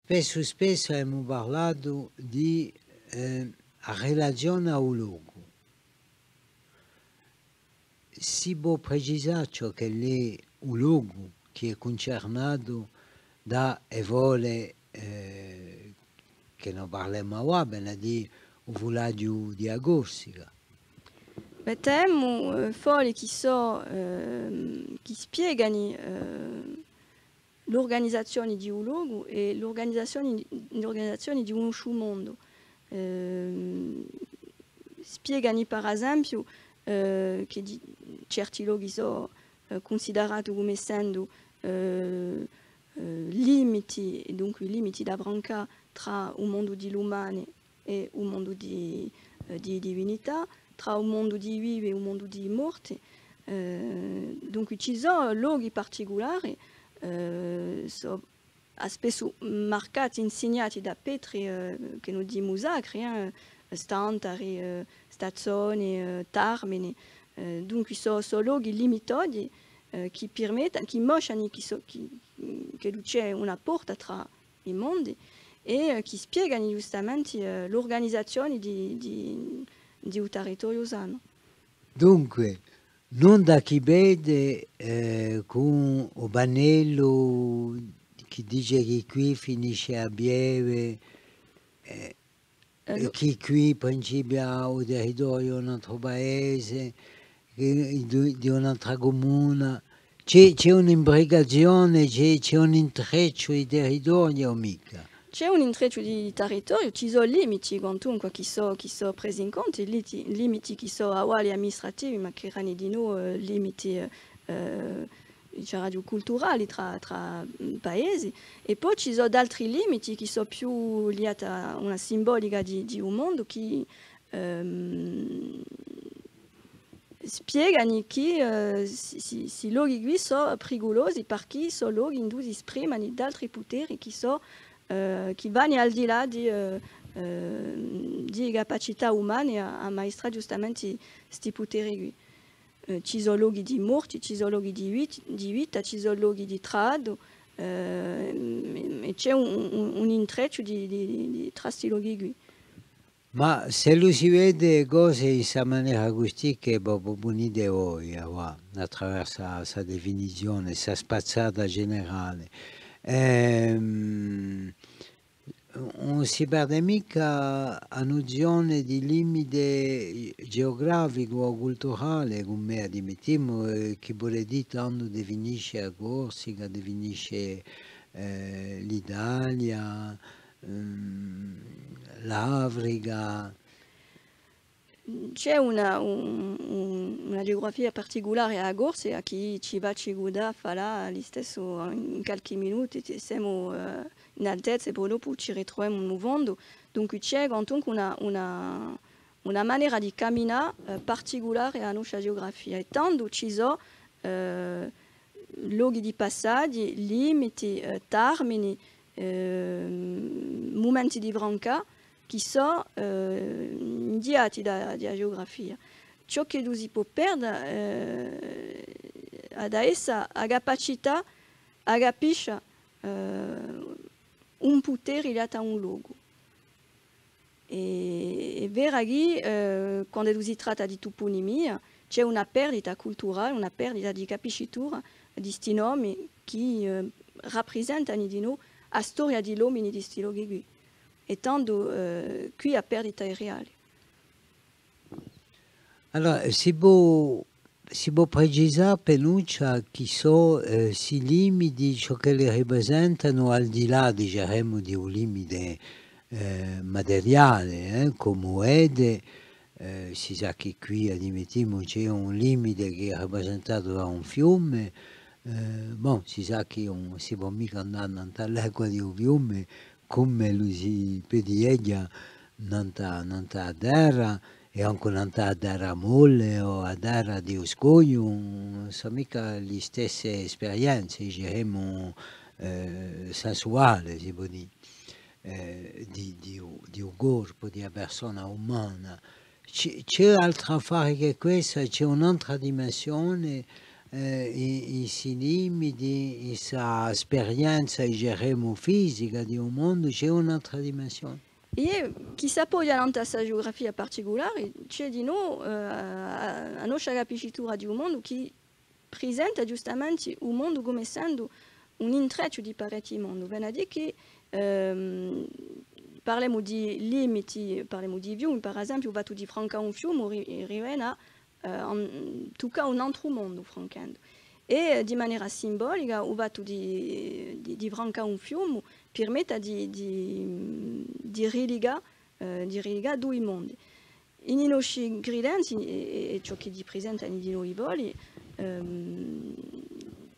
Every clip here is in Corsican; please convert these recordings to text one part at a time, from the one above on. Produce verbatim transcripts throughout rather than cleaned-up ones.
Spessu, spessu avemu parlatu di, eh, a relazione à u locu. Si pò precisà ciò ch'ellu hè u locu chì hè cuncernatu da e fole, eh, chì no parlemu avà, vene à dì u fulaghju di a Corsica? Mettemu, eh, fole chì sò, ehm, chì spiegani, eh, l'urganizazioni di u locu è l'urganizazioni, l'urganizazioni di u nosciu mondu. Ehm, spiegani, par esempiu, eh, chì di-, certi lochi sò, eh, cunsiderati cum'è essendu, eh, eh, limiti, è dunque limiti da brancà trà u mondu di l'umani è u mondu di, eh, di divinità, trà u mondu di i vivi è u mondu di i morti. Eh, dunque, ci sò lochi particulari, eh, sò, à spessu marcati, insignati da petri, eh, chì no dimu sacri, eh, stantari, eh, stazzoni, eh, tarmini. Eh, dunque, sò, sò lochi limitati, eh, chì pirmettani, chì mosciani chì sò, chì, chì ci hè una porta trà i mondi, è, eh, chì spiegani ghjustamenti, eh, l'urganizazioni di, di, di u tarritoriu sanu. Dunque, ùn dà chì vede, eh, cù u pannellu chì dice chì quì finisce a Pieve, eh, eh, è chì quì principia u territoriu d'un antru paese, chì, di, di un'antra cumuna. Ci hè, ci hè un'imbricazione, ci hè, ci hè un intrecciu di territoriu o micca? Ci hè un intrecciu di territoriu, ci sò limiti, quantunque, chì sò, chì sò presi in contu, i liti-, limiti chì sò avali amministrativi, ma chì erani dinò, eh, limiti, eh, eh, diceraghju, culturali trà, trà, mm, paesi, è po ci sò d'altri limiti chì sò più liati à una simbolica di, di u mondu chì, ehm, spiegani chì, eh, sti, sti, sti lochi quì sò priculosi, parchì sò lochi induve si sprimani d'altri puteri chì sò, eh, chì vani al di là di, eh, eh, di capacità umani à, à amministrà ghjustamenti sti puteri quì. Eh, ci sò lochi di morti, ci sò lochi di vit-, di vita, ci sò lochi di tradu, eh, è, è ci hè un, un, un intrecciu di, di, di, di, trà sti lochi quì. Ma s'ellu si vede e cose in sta manera custì chì vo prupunite voi, avà, attraversu sta, sta definizione, sta spazzata generale, ehm, ùn si perde micca a nuzione di limite geograficu o culturale, cum'è a dimettimu, eh, chì vole dì tandu definisce a Corsica, definisce, eh, l'Italia, ehm, l'Africa. Ci hè una, un, un, una geografia particulare à a Corsica chì ci face guardà, falà listessu in qualchì minutu, è semu, eh, in altezza è po dopu ci ritruvemu in u fondu. Dunque ci hè quantunque una, una, una manera di caminà, eh, particulare à a nostra geografia. È tandu ci sò, eh, lochi di passaggi, limiti, eh, tarmini, eh, mumenti di francà, chì sò, eh, indiati da, da a geografia. Ciò ch'ellu si pò perde, eh, hà da essa a capacità à capisce, eh, un puteri liatu à un locu. È, hè vera chì, eh, quand'ellu si tratta di tupunimia, ci hè una perdita culturale, una perdita di capiscitura di sti nomi chì, eh, raprisentani dinò a storia di l'omini di sti lochi quì. È tandu, eh, quì a perdita hè reale. Allora, si pò, si pò precisà, Penuccia, chì sò, eh, sti limiti, ciò ch'elli raprisentanu, al di là, diceremu, di un limite, eh, materiale, eh, cum'è, eh, si sà chì quì, ammettimu, ci hè un limite chì hè raprisentatu da un fiume, eh, bon, si sà chì ùn si pò micca andà nant'à l'acqua di un fiume, cum'ellu si pò dì nant'à, nant'à a terra, è ancu nant'à a terra molle o a terra di u scogliu, ùn sò micca e stesse sperienze, diceremu, eh, sensuale, si pò dì, eh, di, di u, di u corpu, di a persona umana. Ci hè, ci hè altru affare chè quessa, ci hè un'antra dimensione, eh, in, in sti limiti, in sta sperienza, diceremu, fisica di u mondu, ci hè un'altra dimensione. È chì s'appoghja nant'à sta geugrafia particulare, ci hè dinò, eh, a, a nostra capiscitura di u mondu chì prisenta ghjustamenti u mondu cum'è essendu un intrecciu di parechji mondi. Vene à dì chì, ehm, parlemu di limiti, parlemu di fiumi, per esempiu, u fattu di francà un fiumu ri-, rivene à, eh, an-, tuccà un antru mondu, franchendu. È, eh, di manera simbolica, u fattu di, di, di francà un fiumu pirmette di, di, di riligà, eh, di riligà dui mondi. In i nosci cridenzi, è, è, è ciò chì si prisenta in i novi foli, ehm,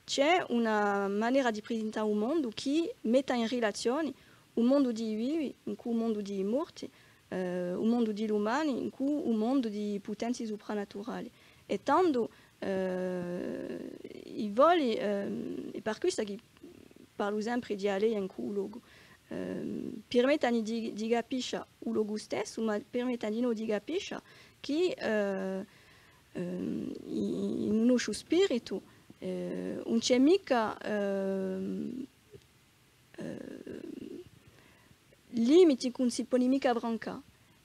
ci hè una manera di prisintà u mondu chì metta in rilazioni u mondu di i vivi incù u mondu di i morti, eh, u mondu di l'umani incù u mondu di i putenzi supranaturali. È tandu, eh, i foli, ehm, hè per quessa chì parlu sempri di a leia incù u locu, ehm, pirmettani di, di capiscia u locu stessu, ma pirmettani dinò di capiscia chì, eh, ehm, in, in u nosciu spiritu, eh, ùn ci hè micca, ehm, eh, limiti chì ùn si poni micca francà.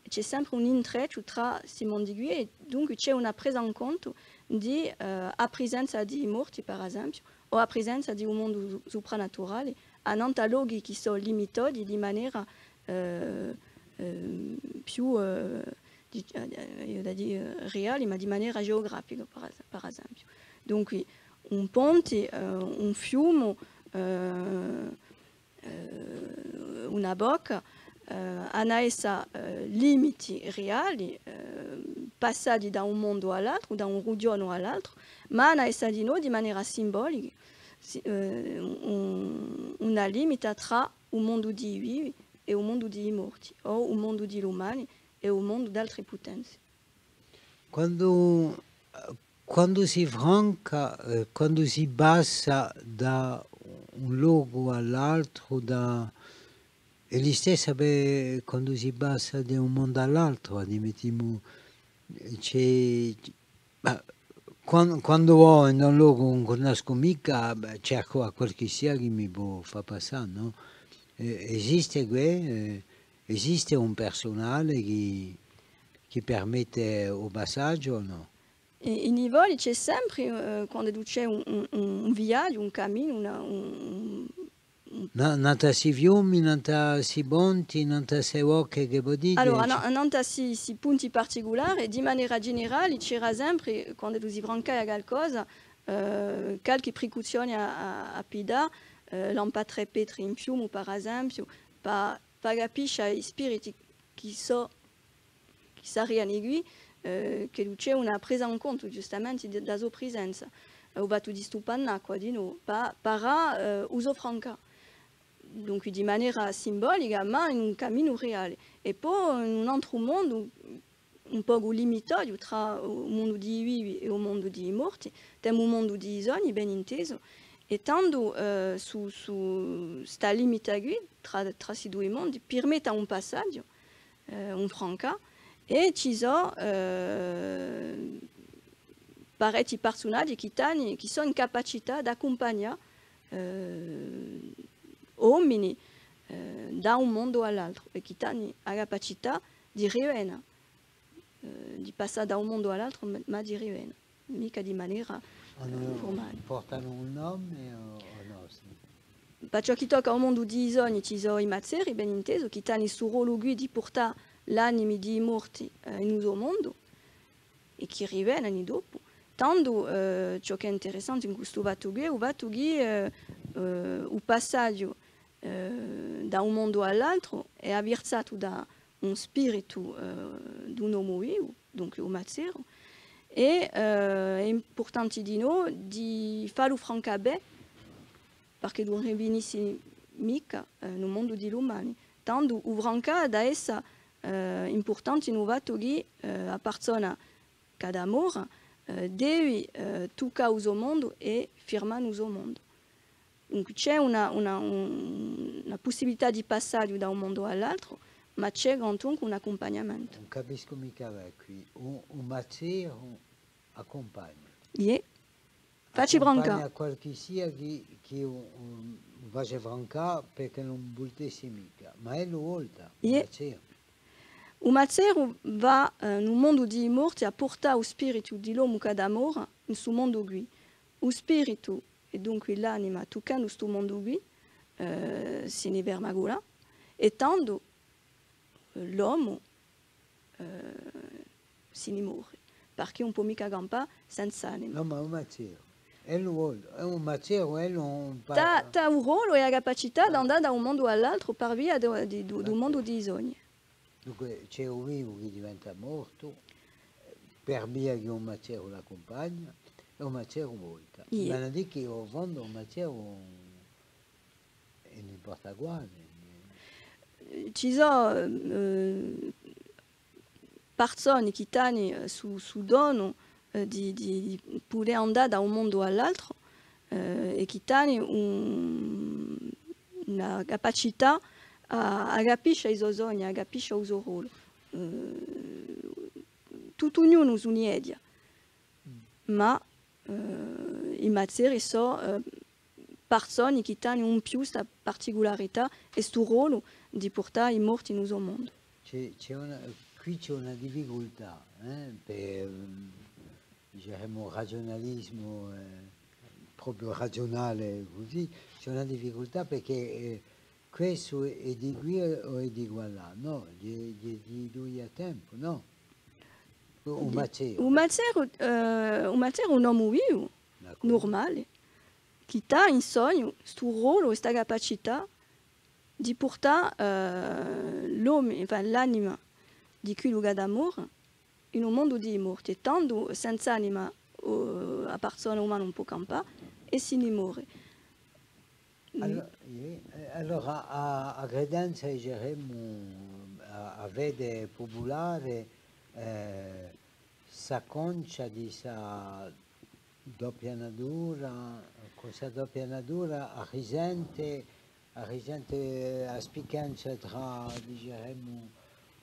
Ci hè sempri un intrecciu trà sti mondi quì è dunque ci hè una presa in contu di, eh, a prisenza di i morti, per esempiu, o a prisenza di un mondu su-, supranaturali, annant'à lochi chì sò limitati di manera, eh, eh, più, eh, di-, eh, eh, eiu da dì, eh, reali, ma di manera geografica, per es-, per esempiu. Dunque, un ponti, eh, un fiumu, eh, eh, una bocca, eh, anu à essa, eh, limiti reali, eh, passati da un mondu à l'altru, da un rughjonu à l'altru, ma anu à essa dinò di manera simbolica, si-, eh, un, una limita trà u mondu di i vivi è u mondu di i morti, o u mondu di l'umani è u mondu d'altri putenzi. Quandu, eh, quandu si franca, eh, quandu si passa da un locu à l'altru, da, hè listessa per quandu si passa da un mondu à l'altru, ammettimu, eh, ci hè, ma quan-, quandu vo in un locu ùn cunnoscu micca, bè, cercu à qualchissia chì mi pò fà passà, nò? Eh, esiste què, eh, esiste un persunale chì, chì permette u passaghju o nò? È in i voli ci hè sempri, eh, quandu ci hè un, un, un, un viaghju, un caminu, una, un, un, un... Na-, nant'à sti fiumi, nant'à sti ponti, nant'à ste bocche chì vo dite? Allora, ci na-, nant'à sti, sti punti particulari, di manera generali, c'era sempri, quandu si francava calcosa, eh, qualchì pricauzione à, à, à piddà, eh, lampà trè petri in fiumu, per esempiu, pà, pà capisce à i spiriti chì sò chì sariani quì, eh, chì ci hè una presa in contu, ghjustamenti, di, da so prisenza, eh, u fattu di stuppà in acqua, dinò, pà, pà, eh, u so francà. Dunque, di manera simbolica, ma in un caminu reale. È po in un antru mondu, un pocu limitatu trà u mondu di i vivi è u mondu di i morti, temu u mondu di i sogni, ben intesu, è tandu, eh, su, su sta limita quì, trà, trà sti dui mondi, pirmette un passaghju, eh, un francà, è ci sò, eh, parechji persunaghji chì t'ani, chì sò in capacità d'accumpagnà, eh, omini, eh, da un mondu à l'altru, è chì t'ani a capacità di rivena, eh, di passà da un mondu à l'altru, ma, ma di rivena. Micca di manera, eh, furmale. Portanu un nome o, o nò? Sì. Pà ciò chì tocca u mondu di i sogni, ci sò i mazzeri, ben intesu, chì t'ani stu rollu quì di purtà l'animi di i morti, eh, in u so mondu, è chì rivenani dopu. Tandu, eh, ciò chì hè interessante in stu fattu quì, hè u fattu chì, eh, eh, u passaghju, eh, da un mondu à l'altru hè avvirsatu da un spiritu, eh, d'un omu vivu, dunque u mazzeru, è, eh, hè impurtante dinò di fallu francà bè, perchè ùn rivinissi micca, eh, in u mondu di l'umani. Tandu u francà hà da essa, eh, impurtante in u fattu chì, eh, a parsona chì hà da mora, eh, devi, eh, tuccà u so mondu è firmà in u so mondu. Dunque, ci hè una, una, un, una pussibilità di passaghju da un mondu à l'altru, ma ci hè quantunque un accumpagnamentu. Ùn capiscu micca bè quì. Un, un mazzeru accumpagna? Iè. Faci francà. Accumpagna qualchissia chì, chì u, u, u face francà perchè ùn vultessi micca, ma ellu volta, u mazzeru. U mazzeru và, eh, in u mondu di i morti à purtà u spiritu di l'omu ch'hà da more in stu mondu quì. U spiritu, è dunque l'anima, tuccandu stu mondu quì, eh, si ni ferma culà, è tandu, eh, l'omu, eh, si ni more, parchì ùn pò micca campà senza anima. Nò, ma u mazzeru, ellu vol-, hè un mazzeru, ellu ùn pa- T'hà, t'hà u rollu è a capacità d'andà da un mondu à l'altru par via di, di, di, d'un mondu di sogni. Dunque, ci hè u vivu chì diventa mortu, eh, per via chì un mazzeru l'accumpagna, è un mazzeru volta. Iè. Ma ùn hè chì, in fondu, un mazzeru hè n'importa quale. Ci sò, eh, parsoni chì t'ani, eh, stu, stu donu, eh, di, di, di pudè andà da un mondu à l'altru, eh, è chì t'ani un, una capacità à, à capiscia i so sogni, à capiscia u so rollu. Eh, tuttu ognunu sugneghja, ma, eh, i mazzeri sò, eh, parsoni chì t'ani in più sta particularità è stu rollu di purtà i morti in u so mondu. Ci hè, ci hè una, quì ci hè una difficultà, eh, per, mm, diceremu, ragiunalismu, eh, propiu ragiunale cusì, ci hè una difficultà perchè, eh, questu hè di quì o hè di quallà, nò? Hè, hè di dui à tempu, nò? U mazzeru. U mazzeru, eh, u mazzeru hè un omu vivu, nurmale, chì t'hà in sognu stu rollu è sta capacità di purtà, eh, l'omu, enfin, l'anima di quiddu ch'hà da more in un mondu di i morti, è tandu senza anima, o, a parsona umana ùn pò campà è si ni more. Allo-, iè, eh, allora a, a credenza, diceremu, a, a fede pupulare, eh, s'acconcia di sta doppia natura, cù sta doppia natura, a risente, a risente a spiccanza trà, diceremu,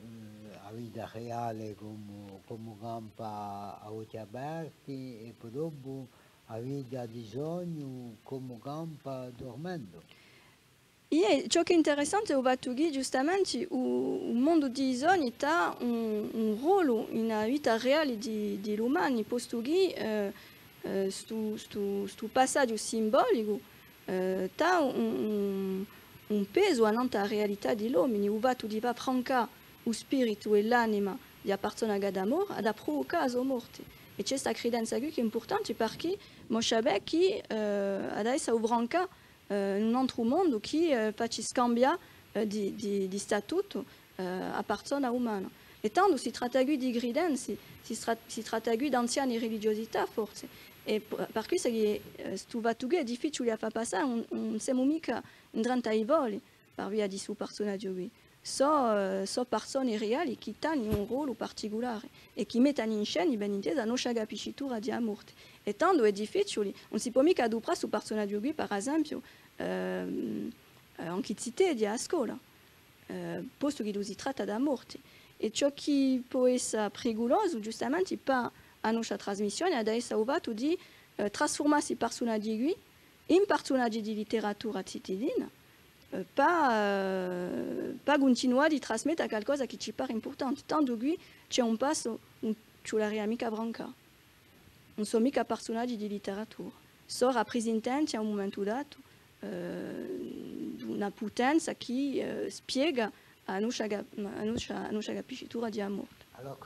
eh, a vita reale comu, comu campa à ochji aperti è po dopu a vita di sognu comu campa dormendu. Iè, ciò chì hè interessante hè u fattu chì, ghjustamenti, u, u mondu di i sogni t'hà un, un rollu in a vita reale di, di l'umani, postu chì, eh, eh, stu, stu, stu passaghju simbolicu, eh, t'hà un, un, un pesu annant'à a realità di l'omini, u fattu di fà francà u spiritu è l'anima di a parsona ch'hà da more, hà da pruvucà a so morte. È ci hè sta cridenza quì chì hè impurtante, parchì moscia bè chì, eh, hà da essa u francà, eh, in un antru mondu chì, eh, faci scambià, eh, di, di, di statutu, eh, a parsona umana. È tandu si tratta quì di cridenzi, si tra-, si tratta quì d'anziani religiosità, forse. È p-, par quessa chì, eh, stu fattu quì hè difficiule à fà passà, ùn, ùn semu micca indrentu à i foli, par via di stu parsunaghju quì. Sò, eh, sò parsoni reali chì t'ani un rollu particulare è chì mettani in scena, ben intesa, a noscia capiscitura di a morte. È tandu hè difficiule, ùn si pò micca aduprà stu parsunaghju quì, par esempiu, ehm, eh, ancu ziteddi à a scola, eh, postu chì si tratta di a morte. È ciò chì pò essa priculosu, ghjustamenti, pà a noscia trasmissione, hà da essa u fattu di, eh, trasfurmà sti parsunaghji quì in parsunaghji di litteratura zitidina, eh, pà, eh, pà cuntinuà di trasmetta calcosa chì ci pare impurtante. Tandu quì ci hè un passu, ùn ci vularia micca francà. Ùn sò micca parsunaghji di litteratura. Sò raprisintenti à un mumentu datu, eh, d'una putenza chì, eh, spiega a noscia ca-, a noscia, a noscia capiscitura di a morte. Allora,